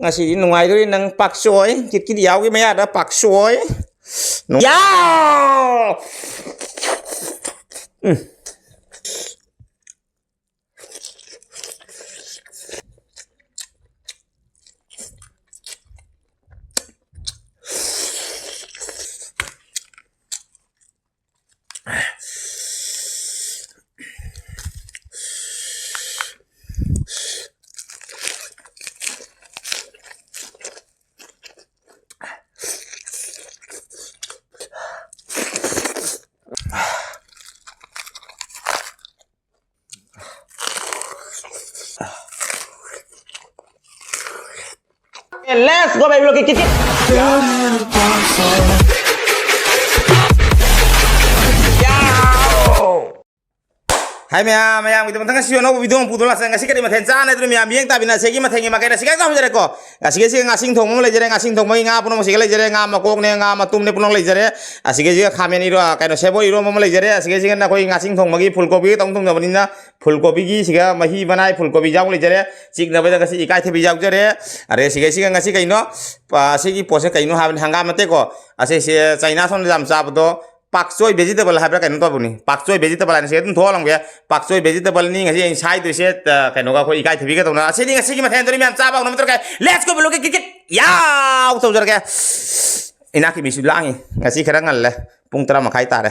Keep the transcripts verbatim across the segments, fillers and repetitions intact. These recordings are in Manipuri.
ꯉꯁꯤꯗꯤ ꯅꯨꯡꯉꯥꯏꯗꯣꯔꯤ ꯅꯪ ꯄꯥꯛꯆꯣꯏ꯫ ꯀꯤꯠꯀꯤꯠ ꯌꯥꯎꯒꯤ ꯃꯌꯥꯗ ꯄꯥꯛꯆꯣꯏ꯫ ꯌꯥꯎ! ꯎꯝ꯫ Let's go, baby, look at kitchen. Hi ꯃꯌꯥꯝ, ꯃꯌꯥꯝꯒꯤꯗꯃꯛꯇ ꯉꯁꯤ ꯑꯅꯧꯕ video ꯑꯃ ꯄꯨꯗꯨꯅ ꯂꯥꯛꯆꯩ꯫ ꯉꯁꯤ ꯀꯔꯤ ꯃꯊꯦꯜ ꯆꯥꯅꯤ ꯑꯗꯨꯅ ꯃꯌꯥꯝ ꯌꯦꯡ ꯇꯥꯕꯤꯅ ꯁꯤꯒꯤ ꯃꯊꯦꯜꯒꯤ ꯃꯥꯏꯀꯩꯗ ꯁꯤꯒ ꯇꯧꯖꯔꯦꯀꯣ꯫ ꯑꯁꯤꯒꯩꯁꯤꯒ ꯉꯥꯁꯤꯡ ꯊꯣꯡꯕ ꯑꯃ ꯂꯩꯖꯔꯦ, ꯉꯥꯁꯤꯡ ꯊꯣꯡꯕꯒꯤ ꯉꯥ ꯄꯨꯝꯅꯃꯛ ꯁꯤꯒ ꯂꯩꯖꯔꯦ, ꯉꯥ ꯃꯀꯣꯛꯅꯦ, ꯉꯥ ꯃꯇꯨꯝꯅꯦ ꯄꯨꯝꯅꯃꯛ ꯂꯩꯖꯔꯦ꯫ ꯑꯁꯤꯒꯩꯁꯤꯒ ꯈꯥꯃꯦꯟ ꯏꯔꯣ-, ꯀꯩꯅꯣ, ꯁꯦꯕꯣꯠ ꯏꯔꯣꯝꯕ ꯑꯃ ꯂꯩꯖꯔꯦ꯫ ꯑꯁꯤꯒꯩꯁꯤꯒ ꯅꯈꯣꯏ ꯉꯥꯁꯤꯡ ꯊꯣꯡꯕꯒꯤ ꯐꯨꯜ ꯀꯣꯕꯤꯒ ꯇꯧ ꯊꯣꯡꯅꯕꯅꯤꯅ ꯐꯨꯜ ꯀꯣꯕꯤꯒꯤ ꯁꯤꯒ ꯃꯍꯤ ꯃꯅꯥꯏ ꯐꯨꯜ ꯀꯣꯕꯤ ꯌꯥꯎ ꯂꯩꯖꯔꯦ꯫ ꯆꯤꯛꯅꯕꯗ ꯉꯁꯤ ꯏꯀꯥꯏꯊꯕꯤ ꯌꯥꯎꯖꯔꯦ꯫ ꯑꯗꯩ ꯁꯤꯒꯩꯁꯤꯒ ꯉꯁꯤ ꯀꯩꯅꯣ, ꯑ, ꯁꯤꯒꯤ ꯄꯣꯠꯁꯦ ꯀꯩꯅꯣ ꯍꯥꯏꯕꯅꯤ, ꯍꯪꯒꯥꯝ ꯅꯠꯇꯦꯀꯣ꯫ ꯑꯁꯤꯁꯦ ꯆꯥꯏꯅꯥ ꯁꯣꯝꯗ ꯌꯥꯝ ꯆꯥꯕꯗꯣ ꯄꯥꯛꯆꯣꯏ vegetable ꯍꯥꯏꯕ꯭ꯔꯥ ꯀꯩꯅꯣ ꯇꯧꯕꯅꯤ꯫ ꯄꯥꯛꯆꯣꯏ vegetable ꯍꯥꯏꯅ ꯁꯤ ꯑꯗꯨꯝ ꯊꯣꯛꯍꯜꯂꯝꯒꯦ꯫ ꯄꯥꯛꯆꯣꯏ vegetableꯅꯤ ꯉꯁꯤ ꯑꯩꯅ ꯁꯥꯏꯗꯣꯏꯁꯦ, ꯑ, ꯀꯩꯅꯣꯒ ꯑꯩꯈꯣꯏ ꯏꯀꯥꯏꯊꯕꯤꯒ ꯇꯧꯅ꯫ ꯑꯁꯤꯗꯤ ꯉꯁꯤꯒꯤ ꯃꯊꯦꯜꯗꯨꯅꯤ ꯃꯌꯥꯝ ꯆꯥꯕ ꯍꯧꯅꯕ ꯇꯧꯔꯒ꯫ Let's go, ꯕꯦꯂꯣꯛꯀꯤ ꯀꯤꯠ ꯀꯤꯠ ꯌꯥꯎ ꯇꯧꯖꯔꯒꯦ꯫ ꯏꯅꯥꯛꯀꯤ ꯃꯤꯁꯨ ꯂꯥꯡꯉꯤ꯫ ꯉꯁꯤ ꯈꯔ ꯉꯜꯂꯦ꯫ ꯄꯨꯡ ꯇꯔꯥ ꯃꯈꯥꯏ ꯇꯥꯔꯦ꯫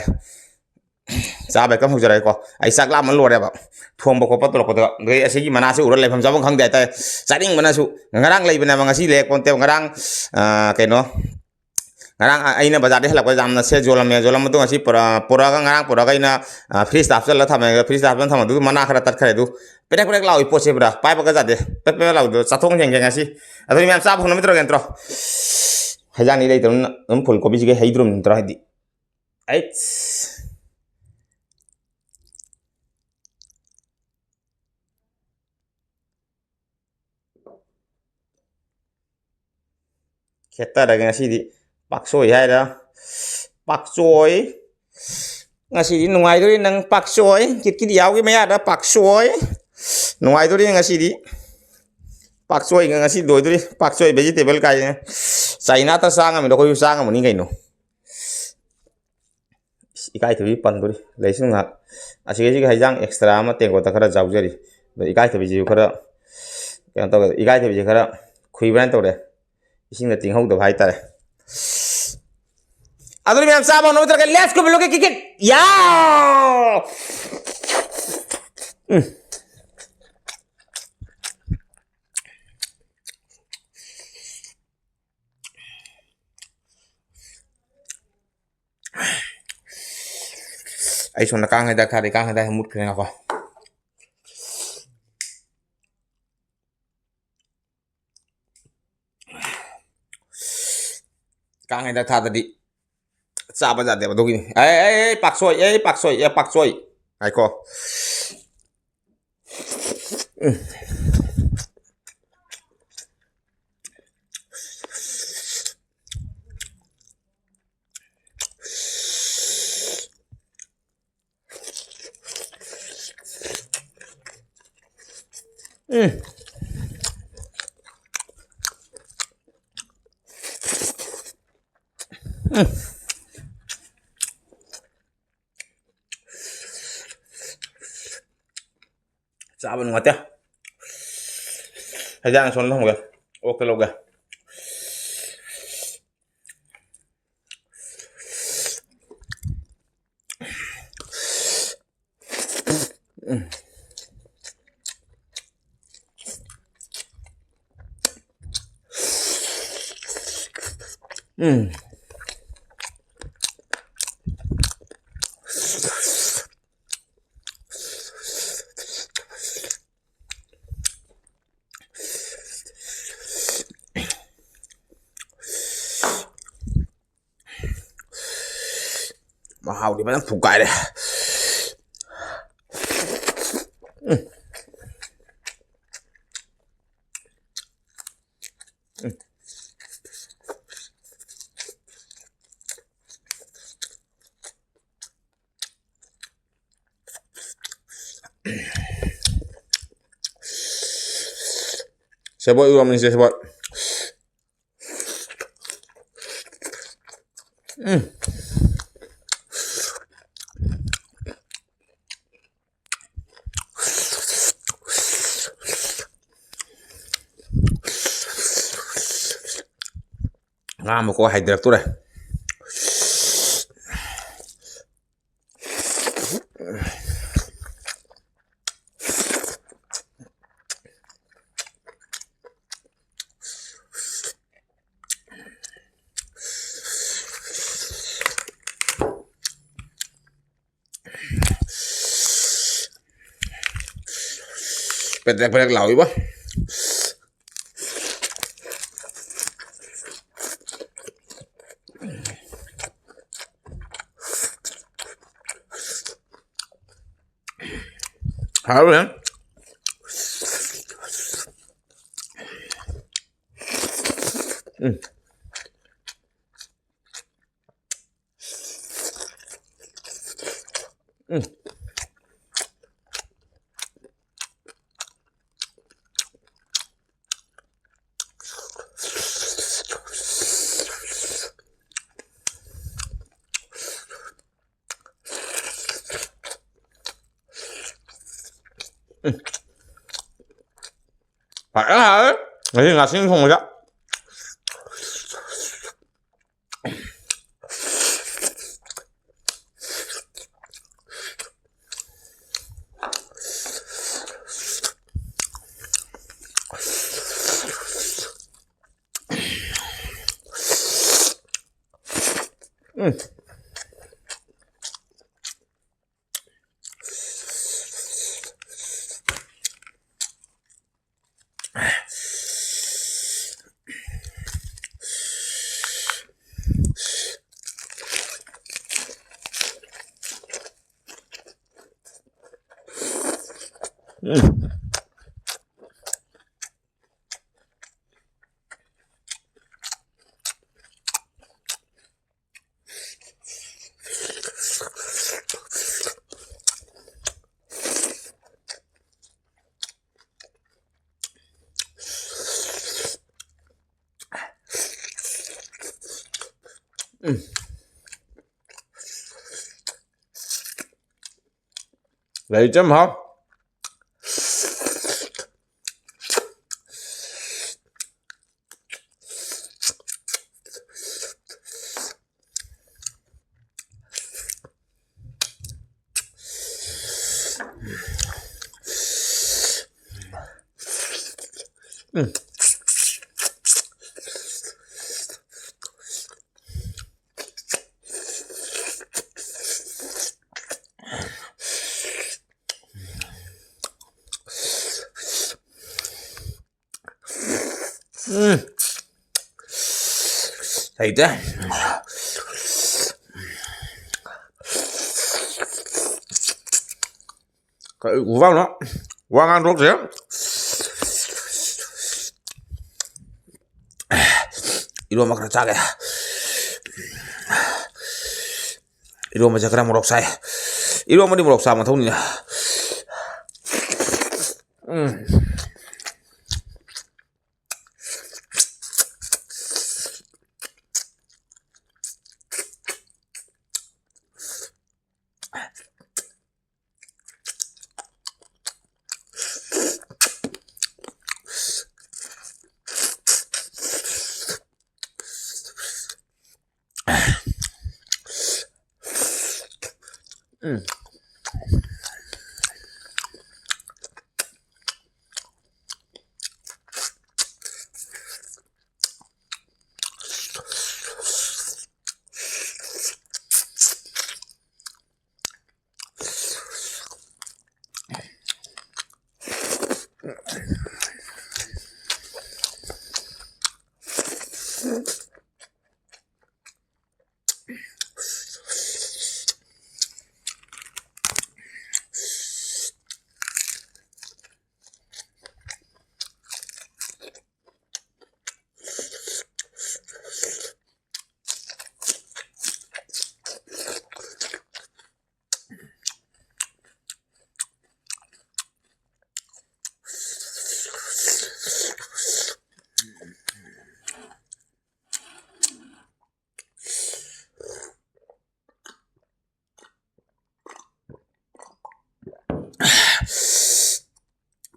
ꯆꯥꯕ ꯍꯦꯛꯇ ꯍꯧꯖꯔꯒꯦꯀꯣ꯫ ꯑꯩ ꯆꯥꯛ ꯂꯥꯝꯃ ꯂꯣꯏꯔꯦꯕ꯫ ꯊꯣꯡꯕ ꯈꯣꯠꯄ ꯇꯧꯔꯛꯄꯗ꯫ ꯑꯗꯩ ꯑꯁꯤꯒꯤ ꯃꯅꯥꯁꯦ ꯎꯔ ꯂꯩꯐꯝ ꯆꯥꯐꯝ ꯈꯪꯗꯦ ꯍꯥꯏꯇꯥꯔꯦ꯫ ꯆꯥꯅꯤꯡꯕꯅꯁꯨ꯫ ꯉꯔꯥꯡ ꯂꯩꯕꯅꯦꯕ, ꯉꯁꯤ ꯂꯩꯔꯛꯄ ꯅꯠꯇꯦꯕ꯫ ꯉꯔꯥꯡ, ꯑ, ꯀꯩꯅꯣ, ꯉꯔꯥꯡ ꯑ-, ꯑꯩꯅ ꯕꯖꯥꯔꯗꯒꯤ ꯍꯜꯂꯛꯄꯗ ꯌꯥꯝꯅ ꯁꯦ ꯌꯣꯜꯂꯝꯃꯦ꯫ ꯌꯣꯜꯂꯝꯕꯗꯣ ꯉꯁꯤ ꯄꯨꯔ-, ꯄꯨꯔꯛꯑꯒ ꯉꯔꯥꯡ ꯄꯨꯔꯛꯑꯒ ꯑꯩꯅ, ꯑ, fridgeꯇ ꯍꯥꯞꯆꯜꯂ ꯊꯝꯃꯦ꯫ Fridgeꯇ ꯍꯥꯞꯆꯜꯂ ꯊꯝꯃꯗꯨ ꯃꯅꯥ ꯈꯔ ꯇꯠꯈ꯭ꯔꯦ꯫ ꯑꯗꯨ ꯄꯦꯔꯦꯛ ꯄꯦꯔꯦꯛ ꯂꯥꯎꯏ ꯄꯣꯠꯁꯦ ꯄꯨꯔꯥ꯫ ꯄꯥꯏꯕꯒ ꯌꯥꯗꯦ꯫ ꯄꯦꯔꯦꯛ ꯄꯦꯔꯦꯛ ꯂꯥꯎꯏꯗꯣ ꯆꯥꯊꯣꯛ ꯌꯦꯡꯒꯦ ꯉꯁꯤ꯫ ꯑꯗꯨꯗꯤ ꯃꯌꯥꯝ ꯆꯥꯕ ꯍꯧꯅꯕ ꯇꯧꯔꯒꯦ ꯅꯠꯇ꯭ꯔꯣ? ꯍꯩꯖꯥꯡꯗꯤ ꯂꯩꯇ꯭ꯔꯕꯅꯤꯅ ꯑꯗꯨꯝ ꯐꯨꯜ ꯀꯣꯕꯤꯁꯤꯒ ꯍꯩꯗ꯭ꯔꯕꯅꯤ ꯅꯠꯇ꯭ꯔꯣ? ꯍꯥꯏꯗꯤ ꯑꯩꯠꯁ꯫ ꯈꯦꯠꯇꯔꯒꯦ ꯉꯁꯤꯗꯤ꯫ ꯄꯥꯛꯁꯣꯏ ꯍꯥꯏꯔ꯫ ꯄꯥꯛꯆꯣꯏ꯫ ꯉꯁꯤꯗꯤ ꯅꯨꯡꯉꯥꯏꯗꯣꯔꯤ ꯅꯪ ꯄꯥꯛꯆꯣꯏ꯫ ꯀꯤꯠꯀꯤꯠ ꯌꯥꯎꯒꯤ ꯃꯌꯥꯗ ꯄꯥꯛꯆꯣꯏ꯫ ꯅꯨꯡꯉꯥꯏꯗꯣꯔꯤ ꯉꯁꯤꯗꯤ꯫ ꯄꯥꯛꯆꯣꯏ ꯉꯁꯤ ꯂꯣꯏꯗꯣꯔꯤ꯫ ꯄꯥꯛꯆꯣꯏ vegetable ꯀꯥꯏꯁꯦ ꯆꯥꯏꯅꯥꯇ ꯆꯥ ꯉꯝꯃꯤꯗꯣ ꯑꯩꯈꯣꯏꯁꯨ ꯆꯥ ꯉꯝꯃꯅꯤ ꯀꯩꯅꯣ꯫ ꯏꯁ, ꯏꯀꯥꯏꯊꯕꯤ ꯄꯟꯗꯣꯔꯤ꯫ ꯂꯩꯁꯅꯨ ꯉꯥꯏꯍꯥꯛ꯫ ꯑꯁꯤꯒꯤꯁꯤꯒꯤ ꯍꯩꯖꯥꯡ extra ꯑꯃ ꯇꯦꯡꯀꯣꯠꯇ ꯈꯔ ꯌꯥꯎꯖꯔꯤ꯫ ꯑꯗꯣ ꯏꯀꯥꯏꯊꯕꯤꯁꯤꯁꯨ ꯈꯔ ꯀꯩꯅꯣ ꯇꯧꯔꯦ꯫ ꯏꯀꯥꯏꯊꯕꯤꯁꯦ ꯈꯔ ꯈꯨꯏꯕ꯭ꯔꯥꯅ ꯇꯧꯔꯦ꯫ ꯏꯁꯤꯡꯗ ꯇꯤꯡꯍꯧꯗꯕ ꯍꯥꯏꯇꯥꯔꯦ꯫ ꯑꯗꯨꯅ ꯃꯌꯥꯝ ꯆꯥꯕ ꯍꯧꯅꯕ ꯇꯧꯔꯒ let's go vlog ꯀꯤꯛ ꯀꯤꯛ꯫ ꯌꯥꯎ! ꯎꯝ꯫ ꯑꯩ ꯁꯣꯝꯗ ꯀꯥꯡ ꯍꯤꯗꯥꯛ ꯊꯥꯗꯦ, ꯀꯥꯡ ꯍꯤꯗꯥꯛ ꯃꯨꯠꯈ꯭ꯔꯦ ꯉꯥꯏꯈꯣ꯫ ꯀꯥꯡ ꯍꯤꯗꯥꯛ ꯊꯥꯗꯗꯤ ꯆꯥꯕ ꯌꯥꯗꯦꯕ ꯑꯗꯨꯒꯤꯅꯤ꯫ ꯑꯦ, ꯑꯦ, ꯑꯦ, ꯄꯥꯛꯁꯣꯏ, ꯑꯦ, ꯄꯥꯛꯁꯣꯏ, ꯑꯦ, ꯄꯥꯛꯁꯣꯏ꯫ ꯉꯥꯏꯈꯣ꯫ ꯎꯝ꯫ ꯎꯝ꯫ ꯎꯝ꯫ ꯆꯥꯕ ꯅꯨꯡꯉꯥꯏꯇꯦ꯫ ꯍꯩꯖꯥꯡ ꯁꯣꯝꯗ ꯊꯝꯒꯦ꯫ ꯑꯣꯛꯇ ꯂꯧꯒꯦ꯫ ꯎꯝ꯫ ꯃꯍꯥꯎꯗꯤ ꯐꯖꯅ ꯐꯨꯒꯥꯏꯔꯦ꯫ ꯎꯝ꯫ ꯎꯝ꯫ ꯁꯦꯕꯣꯠ ꯏꯔꯣꯝꯕꯅꯤꯁꯦ, ꯁꯦꯕꯣꯠ꯫ ꯎꯝ꯫ ꯉꯥ ꯃꯀꯣꯛ ꯍꯥꯏꯗꯔꯛꯇꯣꯔꯦ꯫ ꯄꯦꯗ꯭ꯔꯦꯛ ꯄꯦꯗ꯭ꯔꯦꯛ ꯂꯥꯎꯏꯕꯣ꯫ ꯍꯥꯎꯔꯦ꯫ ꯎꯝ꯫ ꯎꯝ꯫ ꯐꯖꯅ ꯍꯥꯎꯋꯦ ꯉꯁꯤ ꯉꯥꯁꯤꯡ ꯊꯣꯡꯕꯁꯦ꯫ ꯎꯝ꯫ ꯎꯝ꯫ ꯎꯝ꯫ ꯂꯩ ꯏꯆꯝ ꯍꯥꯎ꯫ ꯎꯝ꯫ ꯎꯝ꯫ ꯂꯩꯇꯦ꯫ ꯀꯔꯤ ꯈꯨꯍꯥꯎꯅꯣ? ꯋꯥ ꯉꯥꯡ ꯊꯣꯛꯇ꯭ꯔꯦ꯫ ꯏꯔꯣꯝꯕ ꯈꯔ ꯆꯥꯒꯦ꯫ ꯏꯔꯣꯝꯕꯁꯦ ꯈꯔ ꯃꯣꯔꯣꯛ ꯁꯥꯏ꯫ ꯏꯔꯣꯝꯕꯗꯤ ꯃꯣꯔꯣꯛ ꯆꯥꯕ ꯃꯊꯧꯅꯤꯅ꯫ ꯎꯝ꯫ ꯎꯝ꯫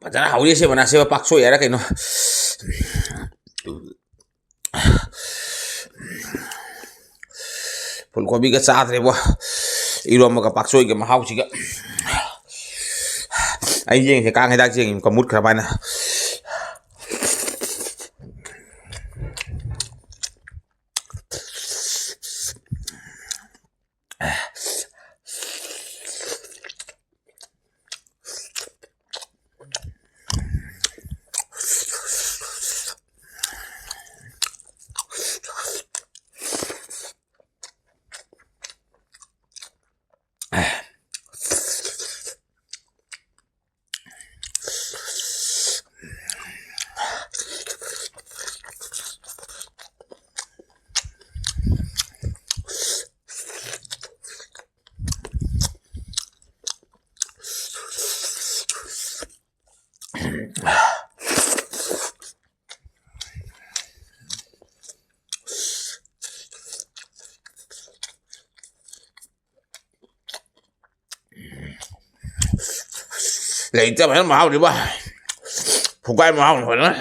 ꯐꯖꯅ ꯍꯧꯔꯤ꯫ ꯑꯁꯦꯡꯕꯅ ꯑꯁꯦꯡꯕ ꯄꯥꯛꯁꯣꯏ ꯍꯥꯏꯔ ꯀꯩꯅꯣ꯫ ꯐꯨꯜ ꯀꯣꯕꯤꯒ ꯆꯥꯗ꯭ꯔꯦꯕꯣ꯫ ꯏꯔꯣꯝꯕꯒ ꯄꯥꯛꯁꯣꯏꯒ ꯃꯍꯥꯎꯁꯤꯒ꯫ ꯑꯩ ꯌꯦꯡꯁꯦ, ꯀꯥꯡ ꯍꯤꯗꯥꯛ ꯌꯦꯡꯉꯤ ꯑꯃꯨꯛꯀ ꯃꯨꯠꯈ꯭ꯔꯕ ꯍꯥꯏꯅ꯫ ꯂꯩꯇꯕꯅ ꯃꯍꯥꯎꯅꯤꯕ꯫ ꯐꯨꯀꯥꯏ ꯃꯍꯥꯎꯅꯤ ꯐꯖꯅ꯫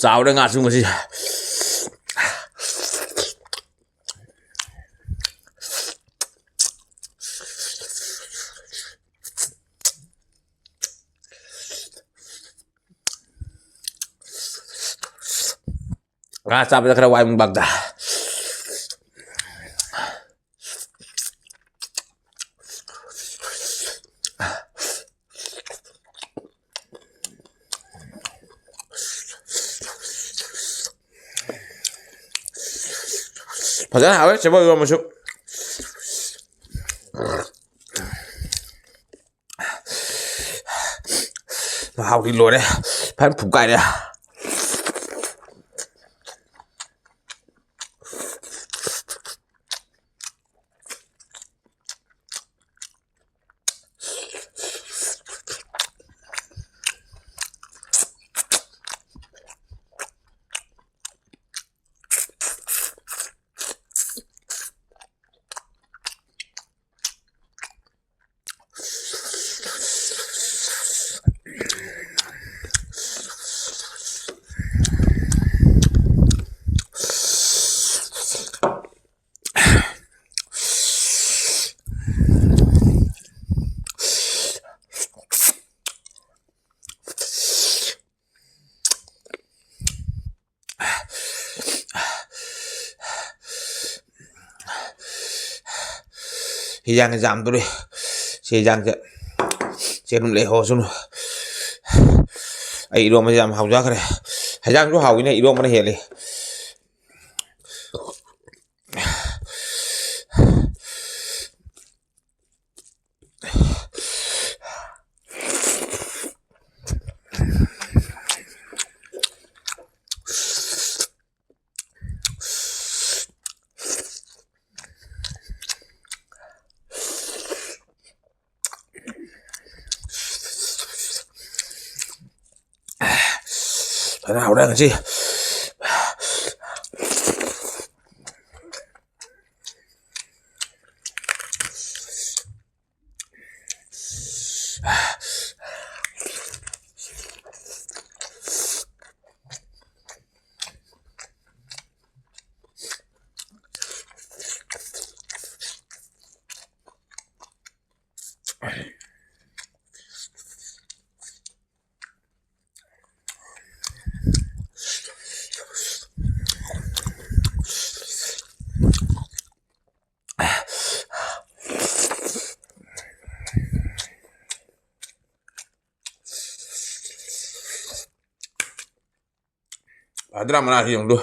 ꯆꯥꯎꯔꯦ ꯉꯥꯁꯨ ꯉꯁꯤ꯫ ꯉꯥ ꯆꯥꯕꯗ ꯈꯔ ꯋꯥꯏ ꯃꯨꯛꯕꯥꯡꯗ꯫ ꯐꯖꯅ ꯍꯥꯎꯋꯦ ꯁꯦꯕꯣꯠ ꯏꯔꯣꯝꯕꯁꯨ꯫ ꯃꯍꯥꯎꯗꯤ ꯂꯣꯏꯔꯦ꯫ ꯐꯖꯅ ꯐꯨꯒꯥꯏꯔꯦ꯫ ꯍꯤꯟꯖꯥꯡꯁꯦ ꯌꯥꯝꯗꯣꯔꯤ꯫ ꯁꯤ ꯍꯤꯟꯖꯥꯡꯁꯦ ꯁꯤ ꯑꯗꯨꯝ ꯂꯩꯍꯧꯔꯁꯅꯨ꯫ ꯑꯩ ꯏꯔꯣꯝꯕꯁꯦ ꯌꯥꯝ ꯍꯥꯎꯖꯈ꯭ꯔꯦ꯫ ꯍꯤꯟꯖꯥꯡꯁꯨ ꯍꯥꯎꯋꯤꯅꯦ, ꯏꯔꯣꯝꯕꯅ ꯍꯦꯜꯂꯤ꯫ ꯐꯖꯅ ꯍꯧꯔꯦ ꯉꯁꯤ꯫ ꯐꯗ꯭ꯔꯥ ꯃꯅꯥꯁꯤ ꯌꯦꯡꯉꯨ꯫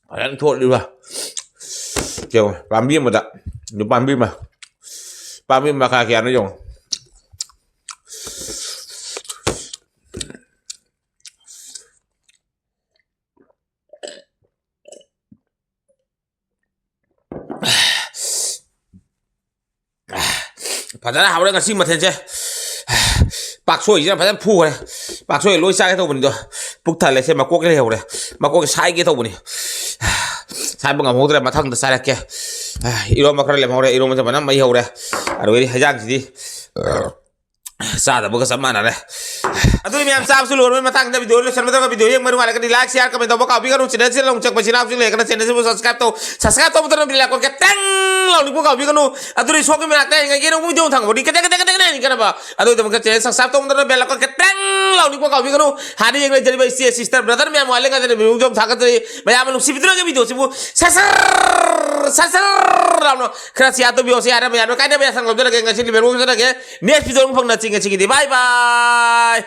ꯐꯖꯅ ꯊꯣꯠꯂꯤꯕ꯫ ꯌꯦꯡꯉꯣ, ꯄꯥꯝꯕꯤ ꯑꯃꯗ, ꯑꯗꯨ ꯄꯥꯝꯕꯤ ꯑꯃ, ꯄꯥꯝꯕꯤ ꯑꯃ ꯃꯈꯥ ꯀꯌꯥꯅꯣ ꯌꯦꯡꯉꯣ꯫ ꯐꯖꯅ ꯍꯥꯎꯔꯦ ꯉꯁꯤ ꯃꯊꯦꯜꯁꯦ꯫ ꯄꯥꯛꯁꯣꯏꯁꯤꯅ ꯐꯖꯅ ꯐꯨꯈ꯭ꯔꯦ꯫ ꯄꯥꯛꯁꯣꯏ ꯂꯣꯏ ꯆꯥꯒꯦ ꯇꯧꯕꯅꯤꯗꯣ, ꯄꯨꯛ ꯊꯜꯂꯦ꯫ ꯁꯦ ꯃꯀꯣꯛꯁꯦ ꯂꯩꯍꯧꯔꯦ, ꯃꯀꯣꯛꯁꯦ ꯁꯥꯏꯒꯦ ꯇꯧꯕꯅꯤ꯫ ꯁꯥꯏꯕ ꯉꯝꯍꯧꯗ꯭ꯔꯦ, ꯃꯊꯪꯗ ꯆꯥꯔꯛꯀꯦ꯫ ꯏꯔꯣꯝꯕ ꯈꯔ ꯂꯦꯝꯍꯧꯔꯦ, ꯏꯔꯣꯝꯕꯁꯦ ꯐꯖꯅ ꯃꯩ ꯍꯧꯔꯦ꯫ ꯑꯗꯨꯒ ꯍꯩꯖꯥꯡꯁꯤꯗꯤ ꯆꯥꯗꯕꯒ ꯆꯞ ꯃꯥꯟꯅꯔꯦ꯫ ꯑꯗꯨꯗꯤ ꯃꯌꯥꯝ ꯆꯥꯕꯁꯨ ꯂꯣꯏꯔꯕ ꯃꯇꯥꯡꯗ video ꯂꯣꯏꯁꯟꯕꯗ video ꯌꯦꯡꯕ ꯅꯨꯡꯉꯥꯏꯔꯒꯗꯤ like, share, comment ꯇꯧꯕ ꯀꯥꯎꯕꯤꯒꯅꯨ꯫ Channel ꯁꯤꯗ ꯅꯧꯅ ꯆꯪꯕ ꯏꯆꯤꯟ ꯏꯅꯥꯎꯁꯤꯡ ꯂꯩꯔꯒꯅ channel ꯁꯤꯕꯨ subscribe ꯇꯧ꯫ Subscribe ꯇꯧꯕꯗ bell icon ꯈꯤꯇꯪ ꯂꯥꯎꯅꯤꯛꯄ ꯀꯥꯎꯕꯤꯒꯅꯨ꯫ ꯑꯗꯨꯗꯤ ꯁꯣꯝꯒꯤ ꯃꯅꯥꯛꯇ ꯌꯦꯡꯉꯒꯦ, ꯅꯣꯡꯃ video ꯊꯥꯡꯕꯗꯤ ꯈꯤꯇꯪ, ꯈꯤꯇꯪ, ꯈꯤꯇꯪ, ꯈꯤꯇꯪ ꯀꯩꯅꯣ꯫ ꯑꯗꯨꯒꯤꯗꯃꯛꯇ channel subscribe ꯇꯧꯕꯗ bell icon ꯈꯤꯇꯪ ꯂꯥꯎꯅꯤꯛꯄ ꯀꯥꯎꯕꯤꯒꯅꯨ꯫ ꯍꯥꯟꯅ ꯌꯦꯡꯂꯖꯔꯤꯕ ꯏꯆꯦ sister brother ꯃꯌꯥꯝ ꯋꯥꯠꯂꯤꯉꯩꯗ video ꯊꯥꯒꯠꯆꯔꯤ꯫ ꯃꯌꯥꯝ ꯅꯨꯡꯁꯤꯕꯤꯗꯨꯅꯒꯤ video ꯁꯤꯕꯨ ꯁꯠ ꯁꯠ, ꯁꯠ ꯁꯠ ꯂꯥꯎꯅ ꯈꯔ share ꯇꯧꯕꯤꯌꯣ꯫ Share ꯃꯌꯥꯝꯅ ꯀꯥꯏꯅꯕ ꯌꯥꯁꯪ ꯂꯧꯖꯔꯒꯦ꯫ ꯉꯁꯤꯗꯤ ꯃꯦꯔꯨ ꯆꯠꯂꯒꯦ꯫ Next video ꯑꯃꯨꯛ ꯐꯪꯅꯁꯤ꯫ ꯉꯁꯤꯒꯤꯗꯤ bye bye꯫